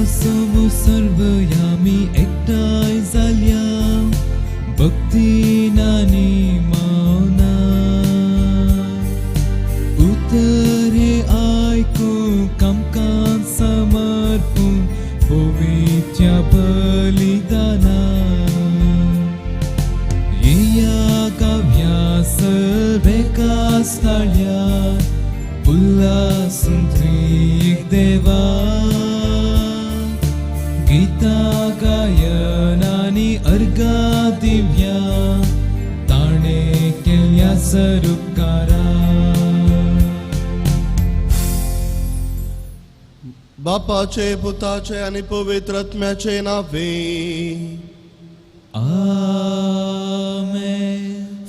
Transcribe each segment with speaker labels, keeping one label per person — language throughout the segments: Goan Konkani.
Speaker 1: सोमो सर्वयामी एकठांय जाल्या भक्तीन आनी मौना उतर हें आयकूंक आमकां समर्पून पवित्र बलिदाना येया काव्या सर्वेका स्थळ्या उल्हासून त्रिक देवा गीता गायन आनी अर्घा दिव्या ताणें केल्ल्या सरुपकारा.
Speaker 2: बापाचे, पुताचे आनी पवित्र आत्म्याचे नावे.
Speaker 1: आमेन.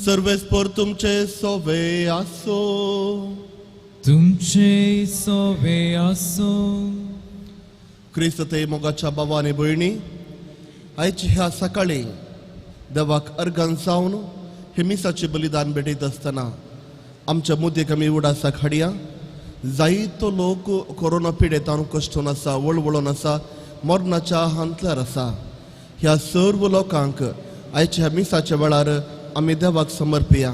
Speaker 2: सर्वेस्पर तुमचे सोवे आसो.
Speaker 1: तुमचे सोवे आसो.
Speaker 2: क्रिस्त ते मोगाच्या बाबा आनी भयणी, आयची ह्या सकाळी देवाक अर्गान जावन हे मिसाचे बलिदान भेटयत आसतना आमच्या मुदयेक आमी उडासाक हाडया. जायतो लोक कोरोना पिडेतान कश्टून आसा, वळवळून आसा, मरणाच्या हांतल्यार आसा. ह्या सर्व लोकांक आयच्या ह्या मिसाच्या वेळार आमी देवाक समर्पिया.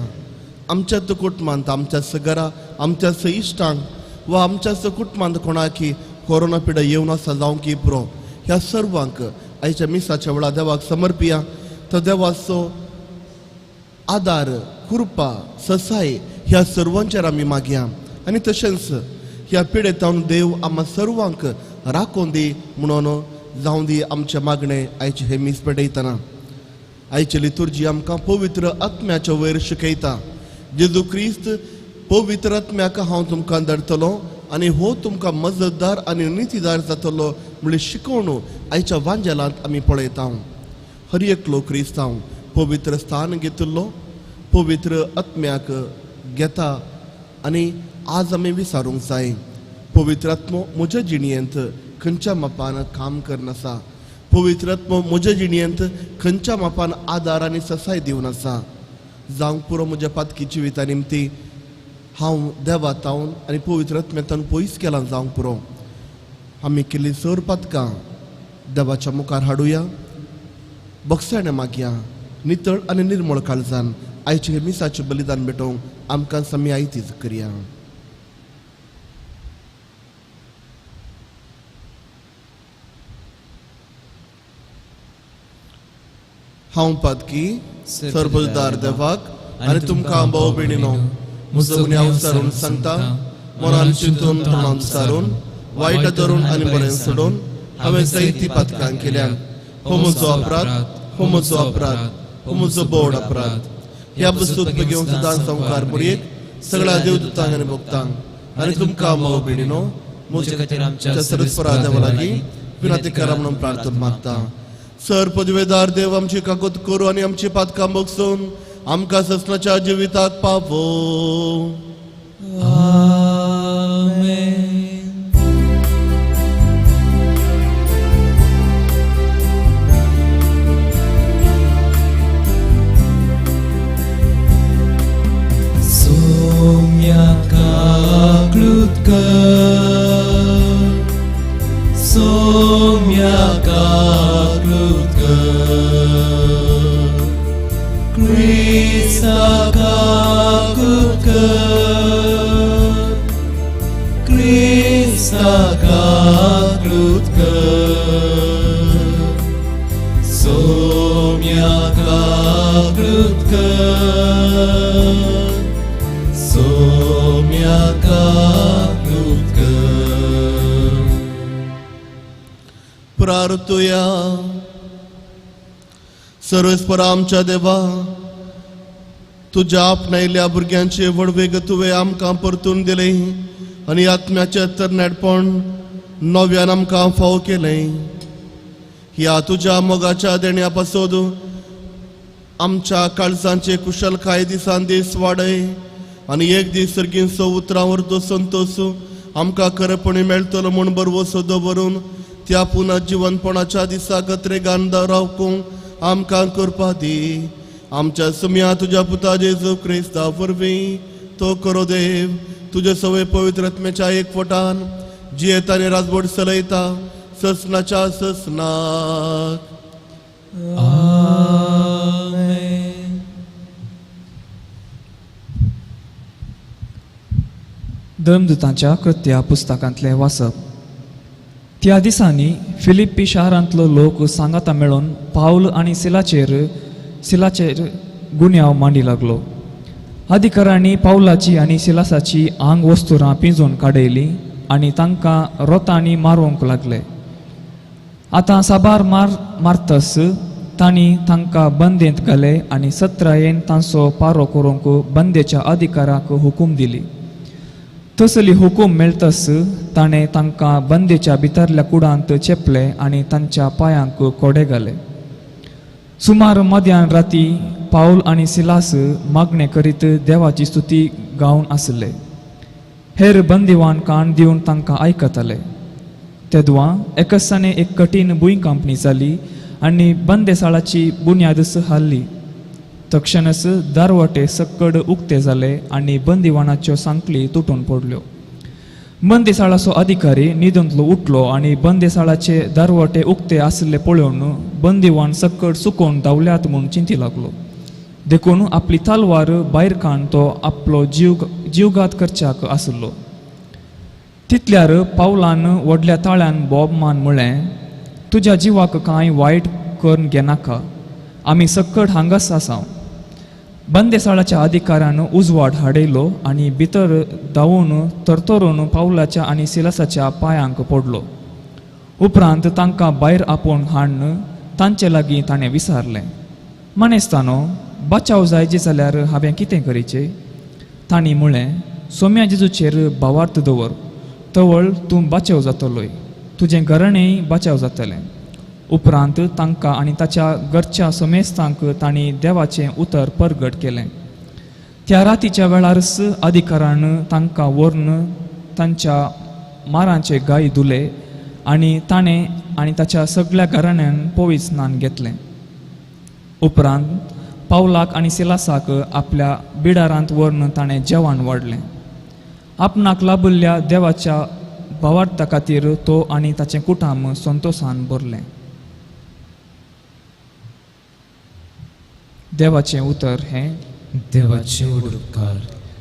Speaker 2: आमच्याच कुटुंबांत, आमच्याच घरा, आमच्याच इश्टांक वा आमच्याच कुटुंबांत कोणाकी कोरोना पिडा येवन आसा जावंक की पुरो, ह्या सर्वांक आयच्या मिसाच्या वेळार देवाक समर्पिया. तर देवाचो आदार, कृपा, ससाय ह्या सर्वांचेर आमी मागया आनी तशेंच ह्या पिडेतावन देव आमकां सर्वांक राखून दी म्हणून जावं दी आमचें मागणें आयचें हें मीस पेटयतना. आयची लितुर्जी आमकां पवित्र आत्म्याच्या वयर शिकयता. जेजू क्रिस्त पवित्र आत्म्याक हांव तुमकां धाडटलो आनी हो तुमकां मजतदार आनी नितीदार जातलो म्हणल्यार शिकोवण आयच्या वांजेलांत आमी पळयता. हर एकलो क्रिस्तांव पवित्र स्थान घेतिल्लो पवित्र आत्म्याक घेता आनी आज आमी विचारूंक जाय, पवित्र आत्मो म्हज्या जिणयेंत खंयच्या मापान काम करनासा? पवित्र आत्मो म्हज्या जिणयेंत खंयच्या मापान आदार आनी ससाय दिवन आसा? जावंक पुरो म्हज्या पातकी जिविता निमती हांव देवा तावन आनी पवित्र आत्म्यातावन पयस केलां जावंक पुरो. आमी केल्ली सर पातकां देवाच्या मुखार हाडुया, बक्षाणें मागया, नितळ आनी निर्मळ काळजान आयचे हे मिसाचें बलिदान भेटोवंक आमकां आमी आयतीच करया. हांव पातकी सर्वदार देवाक आनी तुमकां भाव भयणीनो म्हजो गुन्यांव सारून सांगता, मनान चिंतून तोंडान सारून वायट धरून आनी बरें सोडून हांवें जायतीं पातकां केल्यात. हो म्हजो अपराध, हो म्हजो अपराध, हो म्हजो बोड अपराध. ह्या वस्तूत घेवन सदां संवकार पुरयेक सगळ्या देवदूतांक आनी भक्तांक आनी तुमकां भाव भयणीनो
Speaker 3: म्हजे खातीर आमच्या
Speaker 2: सरस्परा देवा लागीं विनंती करा म्हणून प्रार्थना मागता. सर पदवेदार देव आमची काकूत करू आनी आमची पातकां बगसून आमकां ससनाच्या जिविताक पावो.
Speaker 1: आमेन. सोम्या काकळूत कर, सोम्या काकळूत कर, क्रिस्ता काकळूत कर, क्रिस्ता काकळूत कर, सोम्या काकळूत कर, सोम्या काकळूत कर.
Speaker 2: प्रार्थुया. सर्वेस्पर आमच्या देवा, तुज्या आपणायल्या भुरग्यांचे व्हडवेग तुवें आमकां परतून दिलें आनी आत्म्याचें तरणाटपण नव्यान आमकां फावो केलें. ह्या तुज्या मोगाच्या देण्या पासत आमच्या काळजांचे कुशलकाय दिसान दीस वाडय आनी एक दीस सर्गींचो उतरां वरतो संतोश आमकां खरेपणी मेळटलो म्हूण बरवसो दवरून त्या पुनः जिवनपणाच्या दिसा गत्रेगान रावकूंक आमकां करपा दी. आमच्या सुम्या तुज्या पुता जेजू क्रिस्ता वरवीं तो करो देव तुजे सवय पवित्र आत्म्याच्या एकवटान जियेता आनी राजवट चलयता ससनाच्या ससनाक.
Speaker 1: आमेन.
Speaker 3: धर्मदूतांच्या कृत्या पुस्तकांतलें वाचप. त्या दिसांनी फिलिप्पी शारांतलो लोक सांगाता मेळून पावल आनी सिलाचेर गुन्यांव मांडी लागलो. अधिकाऱ्यांनी पावलाची आनी सिलासाची आंग वस्तुरां पिंजून काडयली आनी तांकां रोतांनी मारूंक लागले. आतां साबार मारतस तांणी तांकां बंदेंत घाले आनी सत्रायेन तांचो पारो करूंक बंदेच्या अधिकाराक हुकूम दिली. तसली हुकूम मेळतस ताणें तांकां बंदेच्या भितरल्या कुडांत चेपले आनी तांच्या पांयांक कोडे घाले. सुमार मध्यान राती पावल आनी सिलास मागणें करीत देवाची स्तुती गावन आसले. हेर बंदिवान कान दिवन तांकां आयकताले. तेदवां एकसाने एक कठीण भुंयकांपणी जाली आनी बंदेसाळाची बुन्यादस हाल्ली. तक्षणच दारवटे सक्कड उक्ते जाले आनी बंदिवानाच्यो सांकली तुटून पडल्यो. बंदिसाळाचो अधिकारी न्हिदूंतलो उठलो आनी बंदिसाळाचे दारवटे उक्ते आशिल्ले पळोवन बंदिवान सक्कड सुकोवन धांवल्यात म्हूण चिंती लागलो. देखून आपली तलवार भायर काडून तो आपलो जीवघात करच्याक आशिल्लो. तितल्यार पावलान व्हडल्या ताळ्यान बोब मान म्हळें, तुज्या जिवाक कांय वायट करून घेनाका, आमी सक्कड हांगाच आसा. बंदेसाळाच्या अधिकाऱ्यान उजवाड हाडयलो आनी भितर धांवून तरतरून पावलाच्या आनी सिलासाच्या पांयांक पडलो. उपरांत तांकां भायर आपोवन हाडून तांचे लागीं ताणें विचारलें, मानेस्तानो, बचाव जायचे जाल्यार हांवें कितें करीचें? तांणी म्हळें, सोम्या जेजूचेर भावार्थ दवर, तवळ तूं बचाव जातलोय, तुजें घरणेंय बचाव जातलें. उपरांत तांकां आनी ताच्या घरच्या समेस्तांक तांणी देवाचें उतर परगट केलें. त्या रातीच्या वेळारच अधिकारान तांकां व्हरून तांच्या मारांचे गाय धुले आनी ताणें आनी ताच्या सगळ्या घराण्यान पवित्र स्नान घेतलें. उपरांत पावलाक आनी सिलासाक आपल्या बिडारांत व्हरून ताणें जेवण वाडलें. आपणाक लाभिल्ल्या देवाच्या भावार्था खातीर तो आनी ताचें कुटुंब संतोशान भरलें. देवाचें उतर हें
Speaker 1: देवाचे उपकार.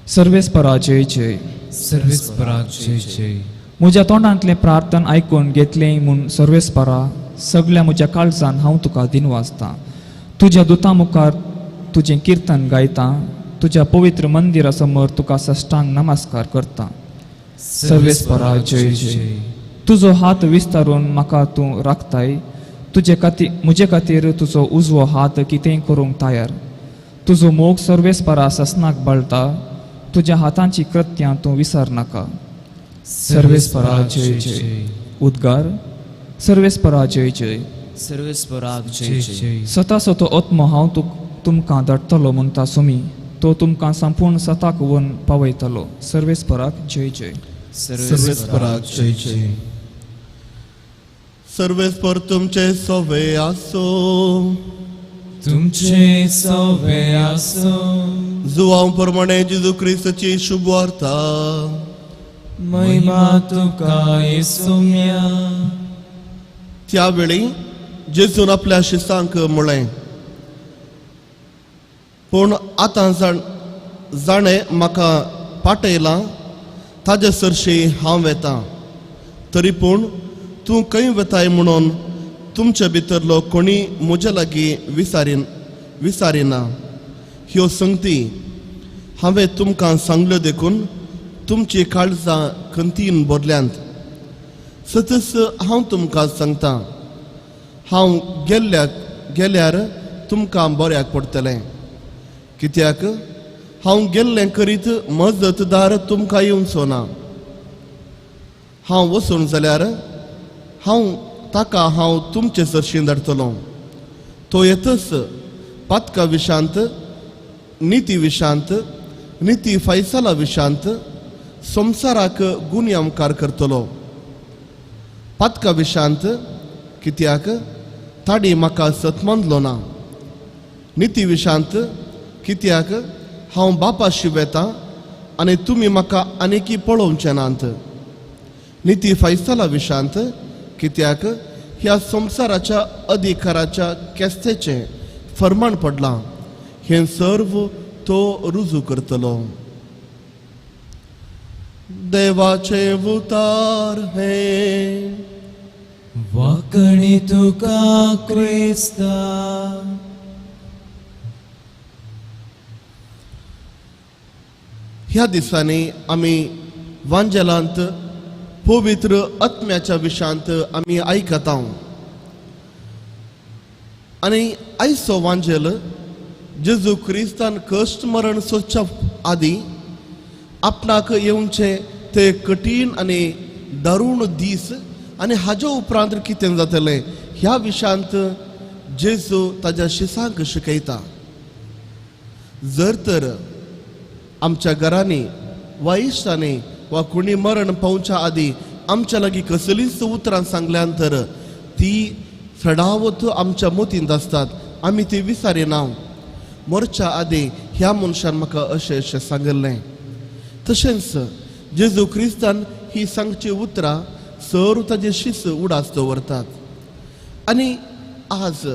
Speaker 3: सर्वेस्परा जय जय.
Speaker 1: सर्वेस्परा जय जय.
Speaker 3: म्हज्या तोंडांतलें प्रार्थन आयकून घेतलें म्हूण सर्वेस्परा सगल्या म्हज्या काळजान हांव तुका दिनवासतां. तुज्या दुतां मुखार तुजें किर्तन गायतां, तुज्या पवित्र मंदिरा समोर तुका सष्टांग नमस्कार करता. सर्वेस्परा जय जय. तुजो हात विस्तारून म्हाका तूं राखताय, तुजे खातीर म्हजे खातीर तुजो उजवो हात कितेंय करूंक तयार. तुजो मोग सर्वेस्परा ससनाक बळटा, तुज्या हातांची कृत्यां तूं विसर नाका. सर्वेस्परा जय जय. उद्गार. सर्वेस्परा जय जय.
Speaker 4: सर्वेस्परा जय जय.
Speaker 3: सता सतो आत्मो हांव तुमकां धाडटलो म्हणटा सुमी, तो तुमकां संपूर्ण सताक व्हरून पावयतलो. सर्वेस्पराक जय जय.
Speaker 2: सर्वेस्पराक जय जय. सर्वेस्पर तुमचे सोवे आसो.
Speaker 1: तुमचे सोवे आसो.
Speaker 2: जुवांव प्रमाणे जेजू क्रिस्ताची शुभ वार्ता.
Speaker 1: महिमा तुका येसुम्या.
Speaker 2: त्या वेळी जेजून आपल्या शिसांक म्हळें, पूण आतां जाणें म्हाका पाटयलां ताजे सरशी हांव वेतां, तरी पूण तूं खंय वेताय म्हणून तुमचे भितरलो कोणी म्हजे लागीं विसारिना. ह्यो संगती हांवें तुमकां सांगल्यो देखून तुमची काळजां खंतीन भरल्यांत. सतच हांव तुमकां सांगता, हांव गेल्यार तुमकां बऱ्याक पडटलें. कित्याक हांव गेल्लें करीत मजतदार तुमकां येवचो ना. हांव वचून जाल्यार हांव ताका हांव तुमचे सरशीं धाडटलो. तो येतच पातका विशांत, निती विशांत, निती फैसला विशांत संवसाराक गुन्यांवकार करतलो. पातका विशांत कित्याक तांणी म्हाका सत मानलो ना. निती विशांत कित्याक हांव बापाशी वेतां आनी तुमी म्हाका आनीकी पळोवचे नात. निती फैसला विशांत कित्याक ह्या संवसाराच्या अधिकाराच्या केस्तेचें फर्माण पडलां, हें सर्व तो रुजू करतलो. देवाचे उतार हे
Speaker 1: वाकणी तुका क्रिस्ता.
Speaker 2: ह्या दिसांनी आमी वांजेलांत पवित्र आत्म्याच्या विशांत आमी आयकता. आनी आयचो वांजेल जेजू क्रिस्तान कश्ट मरण सोदच्या आदी आपणाक येवचे ते कठीण आनी दारूण दीस आनी हाज्या उपरांत कितें जातलें ह्या विशांत जेजू ताज्या शिसांक शिकयता. जर तर आमच्या घरांनी वा इश्टांनी वा कोणी मरण पावच्या आदी आमच्या लागीं कसलीच उतरां सांगल्यान तर ती चडावत आमच्या मोतींत आसतात, आमी ती विसारिना. मरच्या आदी ह्या मनशान म्हाका अशें अशें सांगिल्लें. तशेंच जेजू क्रिस्तान ही सांगची उतरां सर्व ताजे शिस उडास दवरतात. आनी आज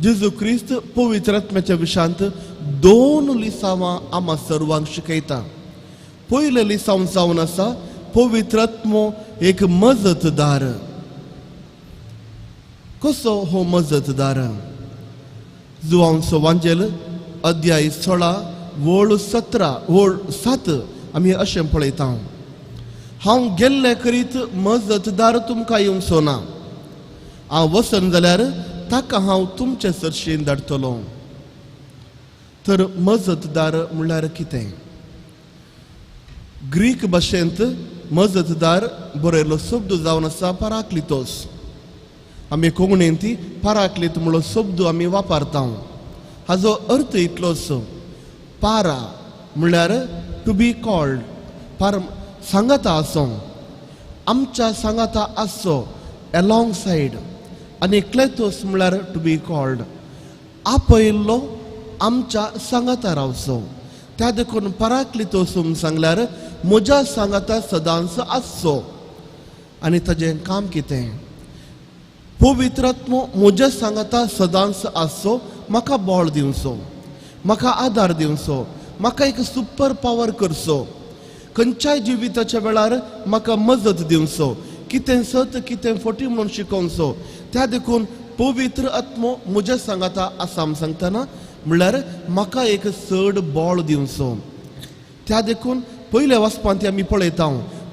Speaker 2: जेजू क्रिस्त पवित्र आत्म्याच्या विशांत दोन लिसांवां आमा सर्वांक शिकयता. पयलें लिसांव जावन आसा पवित्र आत्मो एक मजतदार. कसो हो मजतदार? जुवांचो वांजेल अध्याय 16 वळ 17 वळ 7 आमी अशें पळयता. हांव गेल्ले करीत मजतदार तुमकां येवचो ना, हांव वचन जाल्यार ताका हांव तुमचे सरशीन धाडटलो. तर मजतदार म्हणल्यार कितें? ग्रीक भाशेंत मजतदार बरयल्लो शब्द जावन आसा पराक्लितोस. आमी कोंकणींत ती पराक्लित म्हणलो शब्द आमी वापरता. हाजो अर्थ इतलोच, पारा म्हणल्यार टू बी कॉल्ड, पार सांगाता आसो, आमच्या सांगाता आसचो, एलॉंग सायड. आनी क्लेतोस म्हणल्यार टू बी कॉल्ड, आपयल्लो आमच्या सांगाता रावचो. त्या देखून पराक्लितोस सांगल्यार म्हज्या सांगाता सदांच आसचो. आनी ताजें काम कितें? पवित्र आत्मो म्हज्या सांगाता सदांच आसचो, म्हाका बळ दिवचो, म्हाका आदार दिवचो, म्हाका एक सुपर पावर करचो, खंयच्याय जिविताच्या वेळार म्हाका मजत दिवचो, कितें सत कितें फटी म्हणून शिकोवचो. त्या देखून पवित्र आत्मो म्हज्या सांगाता आसा सांगतना म्हणल्यार म्हाका एक चड बळ दिवचो. त्या देखून पयल्या वाचपांत आमी पळयता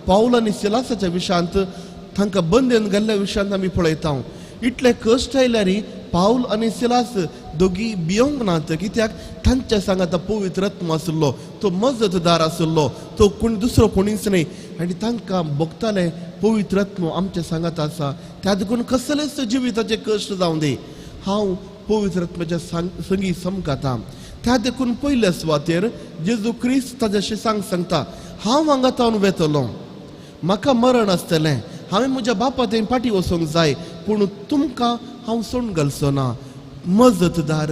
Speaker 2: पावल आनी सिलासाच्या विशांत तांकां बंदेन घाल्ल्या विशांत आमी पळयता. इतले कश्ट आयल्यार पावल आनी सिलास दोगी भियोंक नात, कित्याक तांच्या सांगाता पवित्र आत्मो आशिल्लो, तो मजतदार आशिल्लो, तो कोण दुसरो कोणीच न्हय. आनी तांकां भोगताले पवित्र आत्मो आमच्या सांगाता आसा. त्या देखून कसलेच जिविताचे कश्ट जावं दी, हांव पवित्र आत्म्याच्या संगी समकाता. त्या देखून पयल्या सुवातेर जेजू क्रिस्त ताज्याशी सांगता, हांव हांगा तावन वेतलो, म्हाका मरण आसतलें, हांवें म्हज्या बापा थंय फाटीं वचूंक जाय, पूण तुमकां हांव सोडून घालचो ना. मजतदार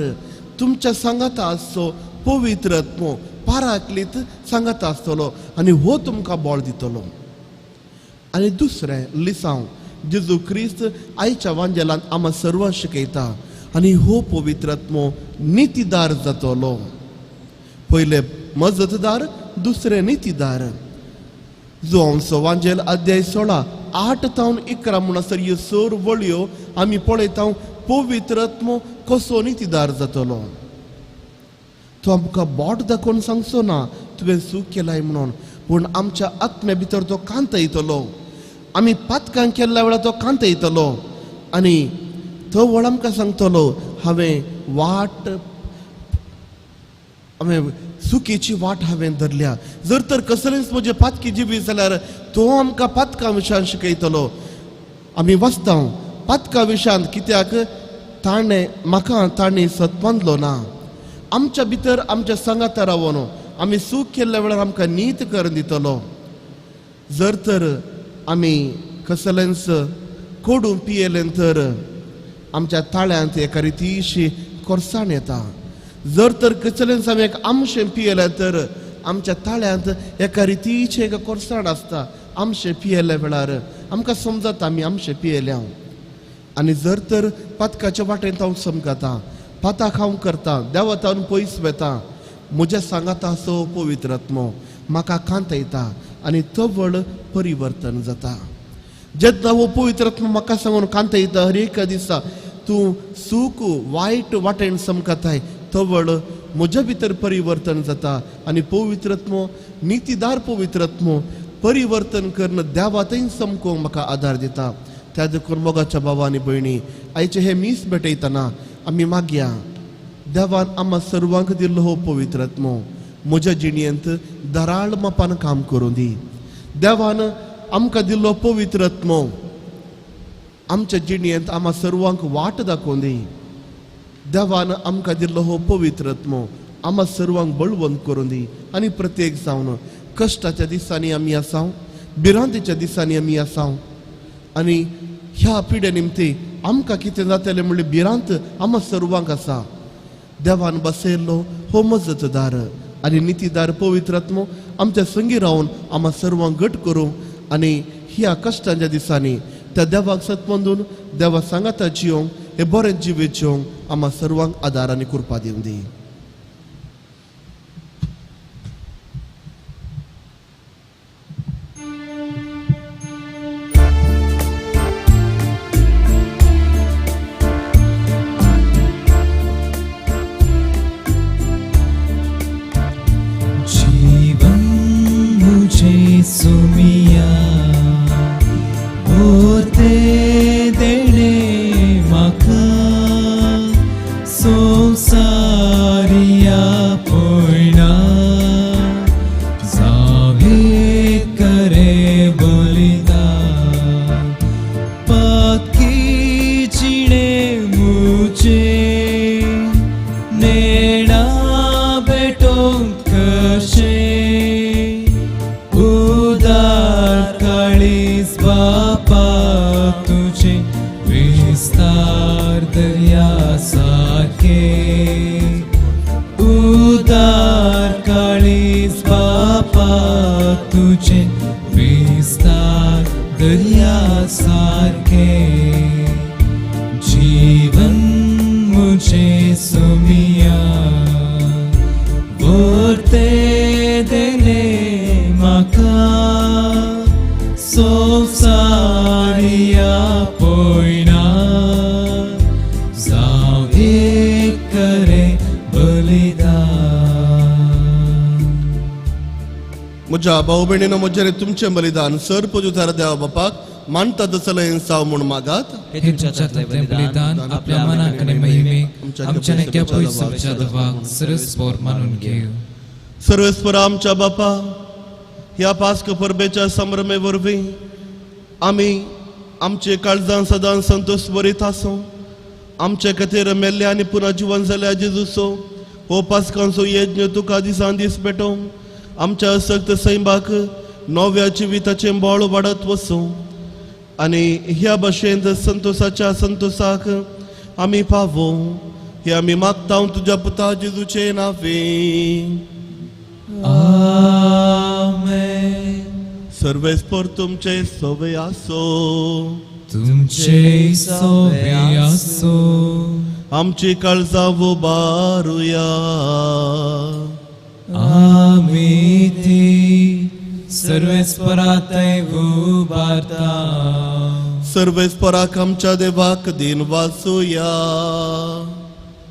Speaker 2: तुमच्या सांगाता आसचो पवित्र आत्मो पाराक्लीत सांगाता आसतलो आनी हो तुमकां बळ दितलो. आनी दुसरें लिसांव जेजू क्रिस्त आयच्या वांजेलांत आमकां सर्वांक शिकयता आनी हो पवित्र आत्मो नितीदार जातलो. पयले मजतदार, दुसरें नितीदार. जुवांचो वांजेल अध्याय 16 8 तावन 11 म्हणसर ह्यो सर वळयो आमी पळयता पवित्र आत्मो कसो नितीदार जातलो. तो आमकां बोट दाखोवन सांगचो ना तुवें चूक केलाय म्हणून, पूण आमच्या आत्म्या भितर तो कांत येतलो. आमी पातकां केल्ल्या वेळार तो कांत येतलो आनी तो व्हड आमकां सांगतलो हांवें वाट, हांवें चुकीची वाट हांवें धरल्या. जर तर कसलेंच म्हजें पातकी जिवीत जाल्यार तो आमकां पातकां विशयान शिकयतलो. आमी वाचता पातकां विशयांत, कित्याक ताणें म्हाका ताणें सत मानलो ना. आमच्या भितर आमच्या सांगाता रावन आमी चूक केल्ल्या वेळार आमकां नीत करून दितलो. जर तर आमी कसलेंच कोडून पियेलें तर आमच्या ताळ्यांत एका रितीशी कोरसाण येता. जर तर कसलेंच आमी एक आमशें पियेलें तर आमच्या ताळ्यांत एका रितीचें एक कोरसाण आसता आमशें पियेल्या वेळार. आमकां समजता आमी आमचें पियेल्या. आनी जर तर पातकाच्या वाटेन हांव समकता, पाताक हांव करता, देवातावन पयस वेता, म्हज्या सांगाता असो पवित्र आत्मो म्हाका कांतयता आनी तवळ परिवर्तन जाता. जेन्ना हो पवित्र आत्मो म्हाका सांगून कांतयता हर एका दिसा तूं सूख वायट वाटेन समकताय, तवळ म्हज्या भितर परिवर्तन जाता आनी पवित्र आत्मो नितीदार पवित्र आत्मो परिवर्तन करून देवातय समकोंक म्हाका आदार दिता. त्या देखून मोगाच्या भावा आनी भयणी, आयचे हे मीस भेटयतना आमी मागया देवान आमकां सर्वांक दिल्लो हो पवित्र आत्मो म्हज्या जिणेंत दराळ मापान काम करूं दी. देवान आमकां दिल्लो पवित्र आत्मो आमच्या जिणेंत आमकां सर्वांक वाट दाखोवन दी. देवान आमकां दिल्लो हो पवित्र आत्मो आमकां सर्वांक बळवंत करूं दी. आनी प्रत्येक जावन कश्टाच्या दिसांनी आमी आसाव, भिरांतीच्या दिसांनी आमी आसाव आनी ह्या पिड्या निमती आमकां कितें जातलें म्हणल्यार भिरांत आमकां सर्वांक आसा. देवान बसयल्लो हो मजतदार आनी नितीदार पवित्र आत्मो आमच्या संगी रावन आमकां सर्वांक घट करूं आनी ह्या कश्टांच्या दिसांनी त्या देवाक सतमंदून देवा सांगाता जियोंक हे बरें जिवीत जियोंक आमकां सर्वांक आदार आनी कृपा दिवं दी.
Speaker 1: सुमिया होते देणे म्हाका संवसारिया पयणा जावे करे बलिदान पाकी जिणे मुझे नेणा भेटोंक कशें बापा तुझे विस्तार दर्या सारखे उदार काळीज बापा तुझे विस्तार दर्या सारखे जीवन मुझे सुमिया वर्ते देने म्हाका संवसारिया पयणा जावं एक करे बलिदान.
Speaker 2: म्हज्या भाव भयणीनो, म्हजें तुमचें बलिदान सर पुजुतार देवा बापाक मानता तसलें साव म्हूण मागात.
Speaker 4: हे तुमच्या बलिदान आपल्या मनाक आनी महिमेक आमच्या नेक्या पयस देवाक सरस्पोर मानून घेव.
Speaker 2: सर्वेस्पर आमच्या बापा, ह्या पास्क परबेच्या संभ्रमे वरवीं आमी आमचे काळजान सदां संतोष बरीत आसूं. आमचे खातीर मेल्ले आनी पुनः जिवन जाल्या जेजूचो हो पास्कांचो यज्ञ तुका दिसान दीस पेटोवं आमच्या असक्त सैमाक नव्या जिविताचें बळ वाडत वचूं आनी ह्या भाशेन संतोषाच्या संतोषाक आमी पावों. हे आमी मागता तुज्या पुता जेजूचे नांवे.
Speaker 1: आमेन.
Speaker 2: सर्वेस्पर तुमचे सोवे आसो.
Speaker 1: तुमचे सोवे आसो.
Speaker 2: आमची काळजां उबारुया.
Speaker 1: आमी ती सर्वेस्परातय उबारता.
Speaker 2: सर्वेस्पराक आमच्या देवाक दिन वाचुया.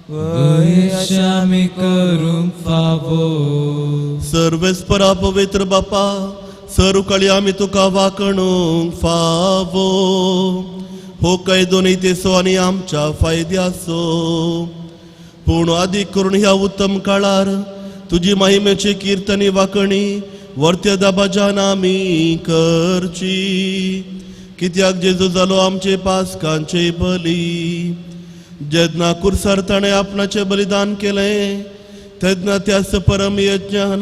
Speaker 1: वयशामी करूंक फावो.
Speaker 2: सर्वेस्परा पवित्र बापा, सरुकाळी आमी तुका वाकणूंक फावो. हो कायदो नीतीचो आनी आमच्या फायद्याचो, पूण आदीक करून ह्या उत्तम काळार तुजी महिमेची किर्तनी वाकणी वर्त्या दाबाजान आमी करची. कित्याक जेजू जालो आमचे पास्कांचे बली. जेन्ना कुर्सार ताणें आपणाचें बलिदान केलें तेन्ना त्याच परम यज्ञान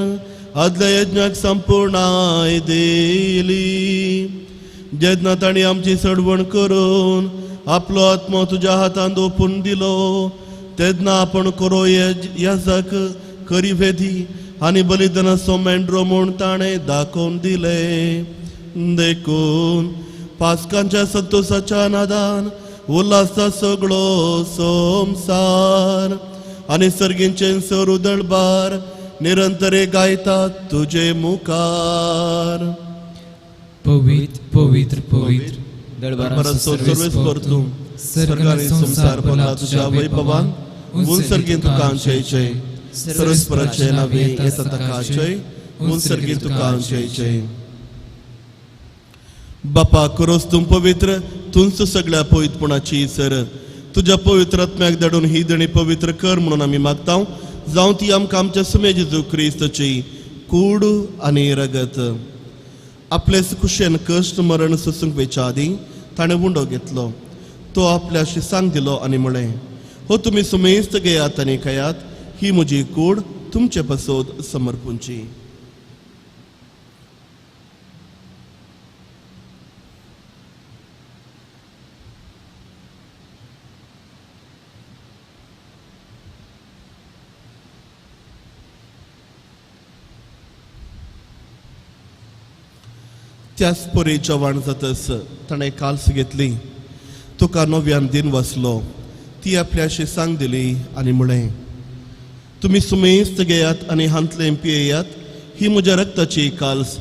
Speaker 2: आदल्या यज्ञाक संपूर्णाय दिली. जेन्ना तांणी आमची सडवण करून आपलो आत्मो तुज्या हातांत ओपून दिलो तेन्ना आपण करो याजक करी वेदी आनी बलिदानाचो मेंढरो म्हूण ताणें दाखोवन दिलें. देखून पास्कांच्या संतोषाच्या नादान उल्हासा सगळो संसार आनी सर्गींचे सर उदळबार निरंतरे गायतात तुजे मुखार.
Speaker 4: पवित्र पवित्र पवित्र
Speaker 2: दरबाराचो सर्वेस्पर तूं स्वर्ग आनी संवसार भरला तुज्या वैभवान. उन सर्गीन तुका जय जय. सर्वेस्पराचे नावे येता ताका जय. उन सर्गीन तुका जय जय. बापा करोस तूं पवित्र, तूंच सगळ्या पवित्रपणाची सर. तुज्या पवित्र आत्म्याक धाडून ही देणी पवित्र कर म्हणून आमी मागता. जावं ती आमकां आमच्या सुमे जेजू क्रिस्ताची कूड आनी रगत. आपले कुशेन कश्ट मरण सोसूंक वेच्या आदीं ताणें उंडो घेतलो. तो आपल्या शिसांक दिलो आनी म्हळें, हो तुमी सुमेस्त घेयात आनी खायात, ही म्हजी कूड तुमचे पासत समर्पूंची. त्याच परी जेवण जातस ताणें काल्स घेतली. तुका नव्यान दिन वसलो. ती आपल्या शिसांक दिली आनी म्हळें, तुमी सुमेस्त घेयात आनी हांतलें पियेयात, ही म्हज्या रक्ताची काल्स.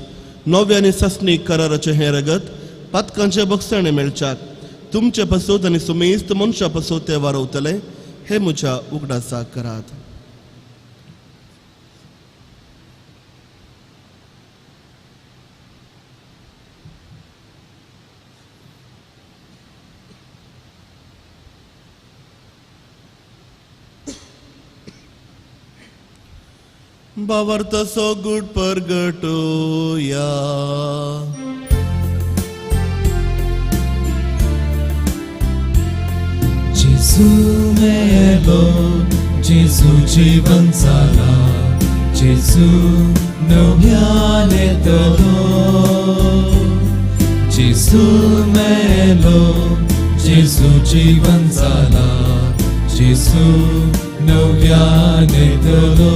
Speaker 2: नव्या आनी सासणी कराराचें हें रगत पातकांचे बक्षाणें मेळच्याक तुमचे पासत आनी सुमेस्त मनशां पासत तें वारवतलें. हें म्हज्या उगडासाक करात. बावर तसो गुड परगटोया.
Speaker 1: जेजू मेलो, जेजू जीवन जाला, जेजू नव्यान येतलो. जेजू मेलो, जेजू जीवन जाला, जेजू नव्यान येतलो.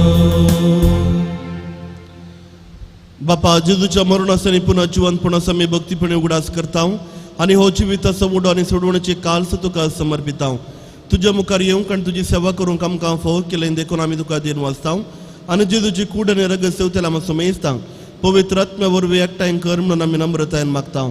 Speaker 2: बापा जेजूच्या मरणास आनी पुन्हा जिवंतपणास आमी भक्तीपणे उगडास करता आनी हो जिविताचो उडो आनी सोडवण्याची काल्स तुका समर्पिता. तुज्या मुखार येवंक आनी तुजी सेवा करूंक आमकां फावो केलें देखून आमी तुका दिन वाचता आनी जेजूची कूड आनी रगत सेवतेला आमी सुमेजता. पवित्र आत्म्या वरवीं एकठांय कर म्हणून आमी नम्रतायेन मागता.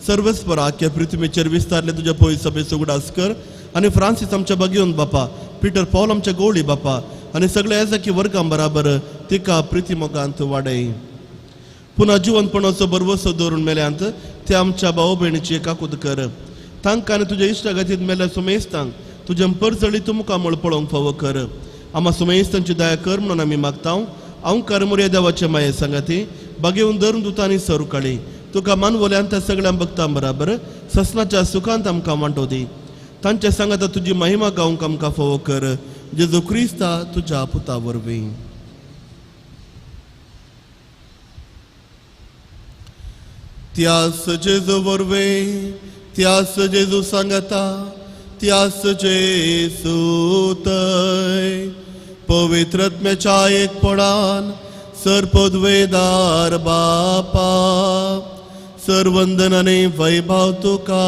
Speaker 2: सर्वेस्पर आख्या पृथ्वीचेर विस्तारले तुज्या पवित्र सभेचो उगडास कर आनी फ्रांसीस आमच्या बागेवन बापा, पिटर पावल आमच्या गोवळी बापा आनी सगळ्या एजाकी वर्गां बराबर तिका प्रिती मोगांत वाडय. पुन्हा जिवंतपणाचो भरवसो दवरून मेल्यांत ते आमच्या भाव भयणीची काकूत कर. तांकां आनी तुज्या इश्टागतींत मेल्या सुमेस्तांक तुज्या परजळी तुमकां म्हळ पळोवंक फावो कर. आमा सुमेस्तांची दया कर म्हणून आमी मागता. अंकार मोरया देवाचे माये सांगाती बागेवन धरून दुतांनी सरू काळी तुका मानवल्यान त्या सगळ्या भक्तां बराबर ससनाच्या सुखांत आमकां वांटो दी. तांच्या सांगाता तुजी महिमा गावंक आमकां फावो कर. जेजू क्रिस्ता तुज्या पुता वरवीं. त्यास जेजू वरवीं, त्यास जेजू सांगता, त्यास जेजू तय पवित्र आत्म्याच्या एकपणान सर्पद्वेदार बापा सर्वंदन आनी वैभव तुका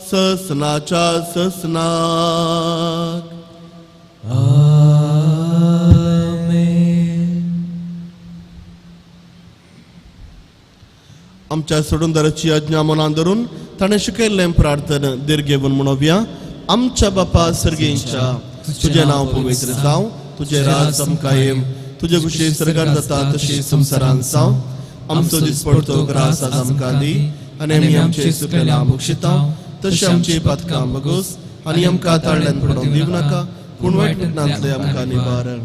Speaker 2: ससनाच्या ससनाक.
Speaker 1: आमेन.
Speaker 2: आमच्या सोडूनदाराची आज्ञा मनान धरून ताणें शिकयल्लें प्रार्थना दीर्घेवन म्हणोवया. आमच्या बापा सर्गींच्या, तुजें नांव पवित्र जावं, तुजें राज आमकां येवं, तुजे कुशी सर्गार जाता तशी संवसारांत जावं. आमचो दिसपडतो ग्रास आज आमकां दी आनी आमी आमचे सुकलेल्या बक्षिता तशी आमची पातकां बगोस आनी आमकां ताळ्यान पडोवंक दिवं नाका, पूण वायटांतले आमकां निवारण.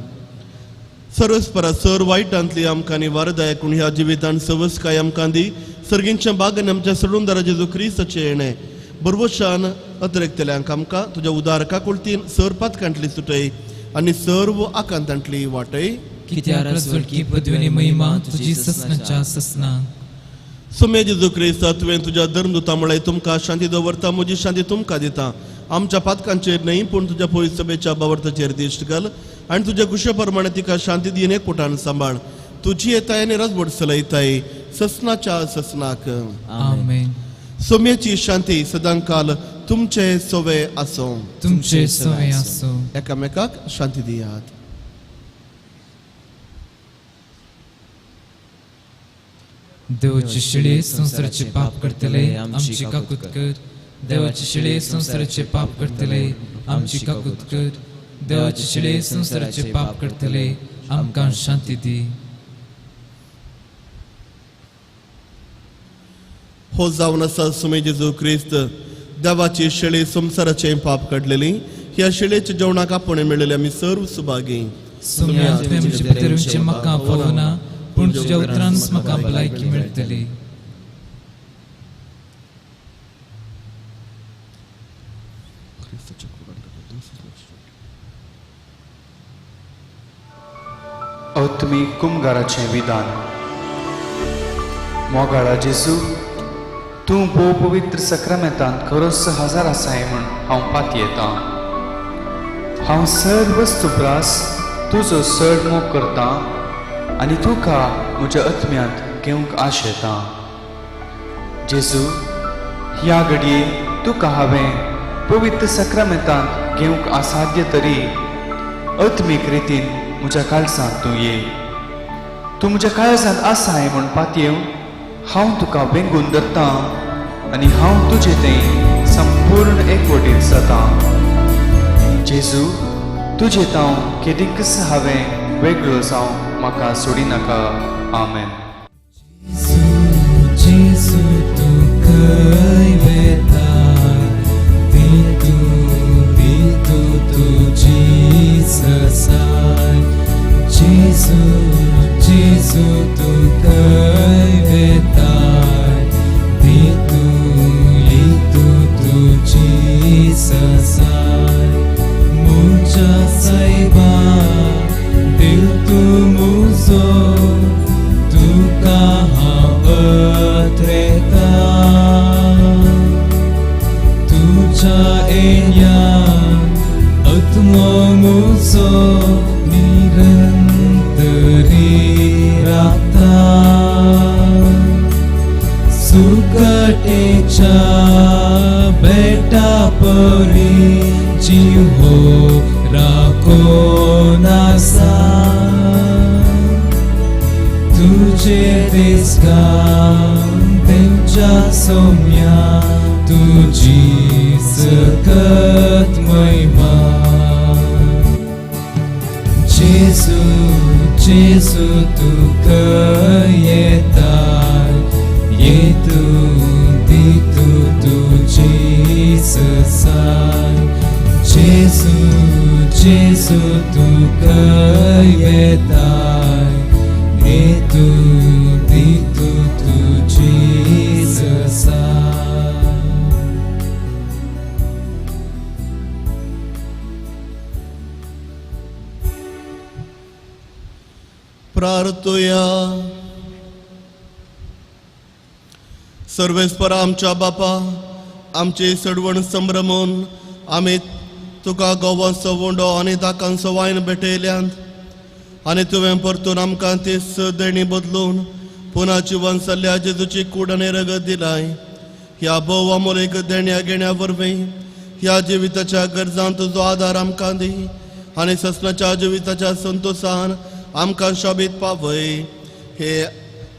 Speaker 2: सर्वस्परा सर वायटांतली आमकां निवारदाय पूण ह्या जिवितान सवसकाय आमकां दी. सर्गींच्या बागान आमच्या सोडूनदारा जेजू क्रिस्ताचें येणें बरवशान अतिरेकतल्यांक आमकां तुज्या उदार काकुळतीन सर पातकांतली सुटय आनी सर्व आकांतांतली वाटय.
Speaker 4: कित्याक राजवटकी पदवी महिमा तुजी ससनाच्या ससनाक.
Speaker 2: सुमे जेजू क्रिस्ता तुवें तुज्या धर्मदूता म्हळें तुमकां शांती दवरता, म्हजी शांती तुमकां दिता. आमच्या पातकांचेर न्हय पूण तुज्या पवित्र सभेच्या बावर्ताचेर दिश्ट घाल आनी तुज्या कुशे प्रमाणे तिका शांती दीन एकवटान सांबाळ. तुजी येताय आनी राजवट चलयताय ससनाच्या ससनाक.
Speaker 4: आमेन.
Speaker 2: सोम्याची शांती सदांकाल तुमचे सोवे आसूं.
Speaker 4: तुमचे सवे आसूं.
Speaker 2: एकामेकाक शांती दियात.
Speaker 4: देवाची शिळे संवसाराचे पाप करतले आमची काकूत कर. देवाची शिळे संवसाराचे पाप करतले आमची काकूत कर. देवाची शिळे संवसाराचे पाप करतले आमकां शांती दी.
Speaker 2: हो जावन आसा सुमे जेजू क्रिस्त देवाची शेळी संवसाराचें पाप काडलेली. ह्या शेळेच्या जेवणाक आपोवणें मेळिल्ले आमी सर्व सुभागी.
Speaker 4: सोम्या तुवें म्हजे भितर येवचें म्हाका फावना, पूण तुज्या उतरानच म्हाका भलायकी मेळटली.
Speaker 5: आत्मीक कुमगाराचें विधान. मोगाळा जेजू, तूं भोव पवित्र सक्रामेंतांत खरोच हजार आसाय म्हूण हांव पातयेतां. हांव सर्व वस्तू तुजो चड मोग करतां आनी तुका म्हज्या आत्म्यांत घेवंक आशेतां. जेजू, ह्या घडये तुका हांवें पवित्र सक्रामेंतांत घेवंक असाध्य तरी आत्मीक रितीन म्हज्या काळजांत तूं ये. तूं म्हज्या काळजांत आसाय म्हूण पातयेवन हांव तुका वेंगून धरतां आनी हांव तुजे तें संपूर्ण एकवटीत जातां. जेजू, तुजे तांव केदीकच हांवें वेगळो जावं म्हाका सोडिनाका. आमेन.
Speaker 1: जेजू तूं खंय वेता, दितू दितू तुजी ससाय. जेजू जेजू तूं खंय वेता, दितू दितू तुजी ससाय. म्हज्या सायबा दिल तूं म्हजो, तुका हांव अत्रेता. तुज्या येण्यान आत्मो म्हजो निरंतरी रावता. सुकटेच्या बेटा परी जीव हो राखोन आसा. तुजे देसगान तेंच्या सोम्या तुजी सकत महिमा. जेजू जेजू तूं खंय येताय, येतू दितू तुजी ससाय. जेजू जेजू तूं खंय वेताय, येतू दितू तुजी ससाय.
Speaker 2: प्रार्थुया. सर्वेस्पर आमच्या बापा, आमची सडवण संभ्रमून आमी तुका गोवांचो उंडो आनी दाकांचो वायन भेटयल्यांत आनी तुवें परतून आमकां तीच देणी बदलून पुना जिवन सल्ल्या जेजूची कूड आनी रगत दिलाय. ह्या भोव अमोलीक देण्या घेण्या वरवीं ह्या जिविताच्या गरजांत तुजो आदार आमकां दी आनी ससनाच्या जिविताच्या संतोसान आमकां शोबीत पावय. हे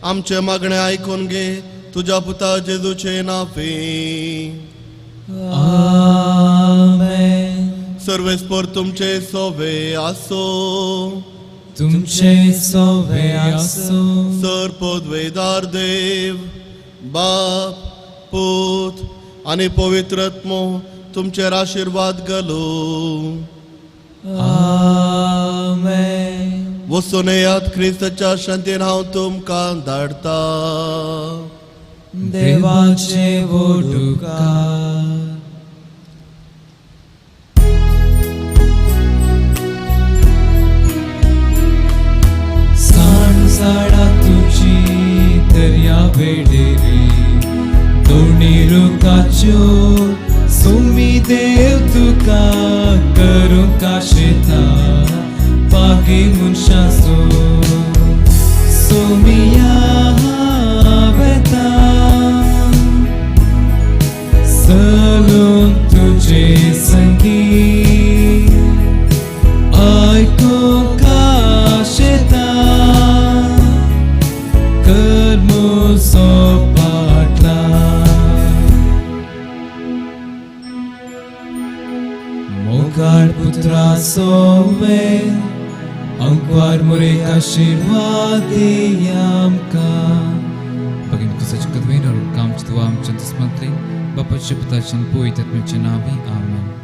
Speaker 2: आमचे मागणे आयकून घे तुज्या पुता जेजूचे नांवे.
Speaker 1: आमेन.
Speaker 2: सर्वेस्पर तुमचे सोवे आसो.
Speaker 1: तुमचे सोवे आसो.
Speaker 2: सर पदवेदार देव बाप पूत आनी पवित्र आत्मो तुमचेर आशिर्वाद घालू.
Speaker 1: आमेन.
Speaker 2: वचून येयात, क्रिस्ताच्या शांतीन हांव तुमकां धाडटा.
Speaker 1: देवाचे वोडुकार. सांजाडा तुजी दर्या वेडेरी दोणी रुखाच्यो सुमी देव तुका करूंक आशेता पागी मनशाचो सोमिया वेता. संगी आयकूंक आशेता कर मुजो पाटला मोगाळ पुत्रा सोवे अंकवार मुरेक आशिर्वाद दी आमकां.
Speaker 4: भगिनी कुसाची कदवेन और काम दुआ आमच्या दुस्मंतले बापाच्या पुताच्या पवित्र आत्म्याच्या नावे आमेन.